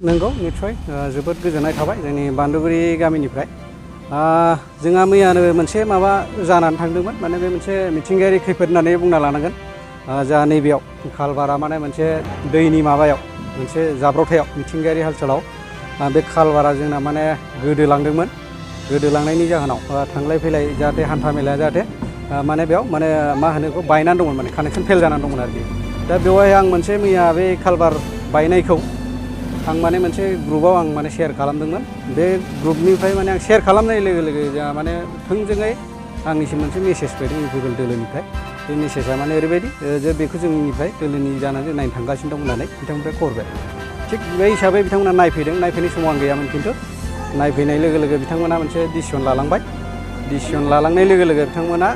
नंगौ निस्सय जोबोद गोजोननाय थाबाय जोंनि बान्दुगुरि गामिनिफ्राय जोंहा मैयानो मोनसे माबा जानानै थांदोंमोन माने बे मोनसे मिथिंगायारि खैफोद होननानै बुंना लानांगोन जोंहा नैबेयाव खालबारा माने मोनसे दैनि माबायाव मोनसे जाब्रबथायाव मिथिंगायारि हालसालाव बे खालबारा जोंना माने गोदोलांदोंमोन गोदोलांनायनि जाहोनाव थांलाय फैलाय जाहाथे हान्था मेलाया जाहाथे माने बेयाव माने मा होनो बेखौ बायनानै दंमोन माने कानेक्सन फेल जानानै दंमोन आरोखि दा बेवहाय आं मोनसे मैया बे खालबार बायनायखौ आं माने मोनसे ग्रुपाव आं माने शेयार खालामदोंमोन बे ग्रुपनिफ्राय माने आं शेयार खालामनाय लोगो लोगो जोंहा माने थोंजोङै आंनिसिम मोनसे मेसेज फैदों UPPL दोलोनिफ्राय बे मेसेजआ माने ओरैबायदि जे बेखौ जोंनिफ्राय दोलोनि जानानै नायनो थांगासिनो दं होननानै बिथांमोननिफ्राय खबरबाय थिग बे हिसाबै बिथांमोना नायफैदों नायफैनाय समाव आं गैयामोन खिन्थु नायफैनाय लोगो लोगो बिथांमोना मोनसे डिसिसन लालांबाय डिसिसन लालांनाय लोगो लोगो बिथांमोना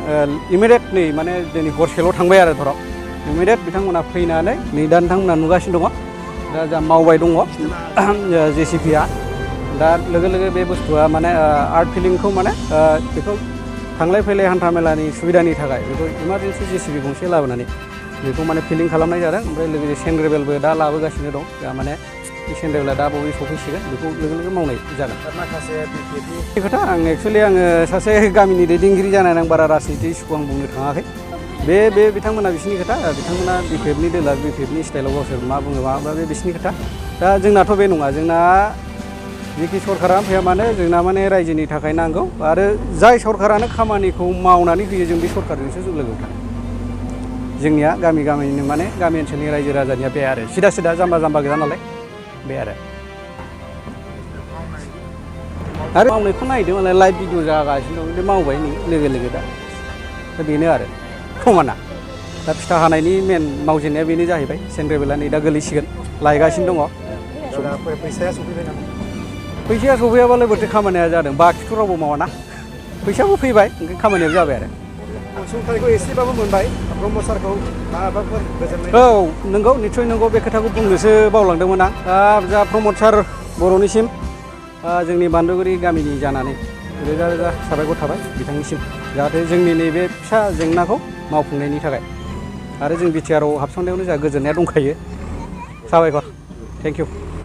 इमिडियेट नै माने दिनै हरसेल' थांबाय आरो धर इमिडियेट बिथांमोना फैनानै नै दा नोंथांमोना नुगासिनो दङ दा जा मावबाय दङ JCPआ दा लोगो लोगो बे बुस्थुआ माने आर्ट फिलिंखौ माने बेखौ थांलाय फैलाय हान्था मेलानि सुबिदानि थाखाय बेखौ इमारजेन्सि JCP गंसे लाबोनानै बेखौ माने फिलिं खालामनाय जादों ओमफ्राय लोगोसे सेन्ड्रेबेलबो दा लाबोगासिनो दं दा माने सेन्ड्रेबेला दा बावै सफैसिगोन बेखौ लोगो लोगो मावनाय जागोन माखासे BPFनि खोथा आं एक्सुवेलि आङो सासे गामिनि दैदेनगिरि जानानै आं बारा राजनिति इसुखौ आं बुंनो थाङाखै बे बिथांमोना बिसिनि खोथा बिथांमोना BPFनि दोला BPFनि स्टाइलाव गावसोर मा बुङो मा बे बिसिनि खोथा दा जोंनाथ' बे नङा जोंना जेखि सरकारा फैया मानो जोंना माने रायजोनि थाखाय नांगौ आरो जाय सरकारानो खामानिखौ मावनानै होयो जों बे सरकारजोंसो जों लोगोआव थायो जोंनिया गामिनि माने गामि ओनसोलनि रायजो राजानिया बे आरो सिदा सिदा जाम्बा जाम्बा गोजा नालाय बे आरो मावनायखौ नायदों मालाय लाइभ भिडिअ जागासिनो दं बे मावबाय लोगो लोगो दा बेनो आरो प्रमाना दा फिथा हानायनि मेन मावजेननाया बेनो जाहैबाय सेन्ड्रेबेला नै दा गोलैसिगोन लायगासिनो दङ फैसाया सफैबाय नामा फैसाया सफैयाबालाय बोरैथो खामानिया जादों बाखिथ' रावबो मावाना फैसायाबो फैबाय ओंखायनो खामानियाबो जाबाय आरो अनसुंथाइखौ एसेबाबो मोनबाय ब्रह्म सारखौ माबाफोर गोजोननाय औ नंगौ निस्सय नंगौ बे खोथाखौ बुंनोसो बावलांदोंमोन आं जा प्रमद सार बर'निसिम जोंनि बान्दुगुरि गामिनि जानानै रोजा रोजा साबायखर थाबाय बिथांनिसिम जाहाथे जोंनि नैबे फिसा जेंनाखौ मावफुंनायनि थाखाय आरो जों बिटिआरआव हाबसननायावनो जोंहा गोजोननाया दंखायो साबायखर थेंक इउ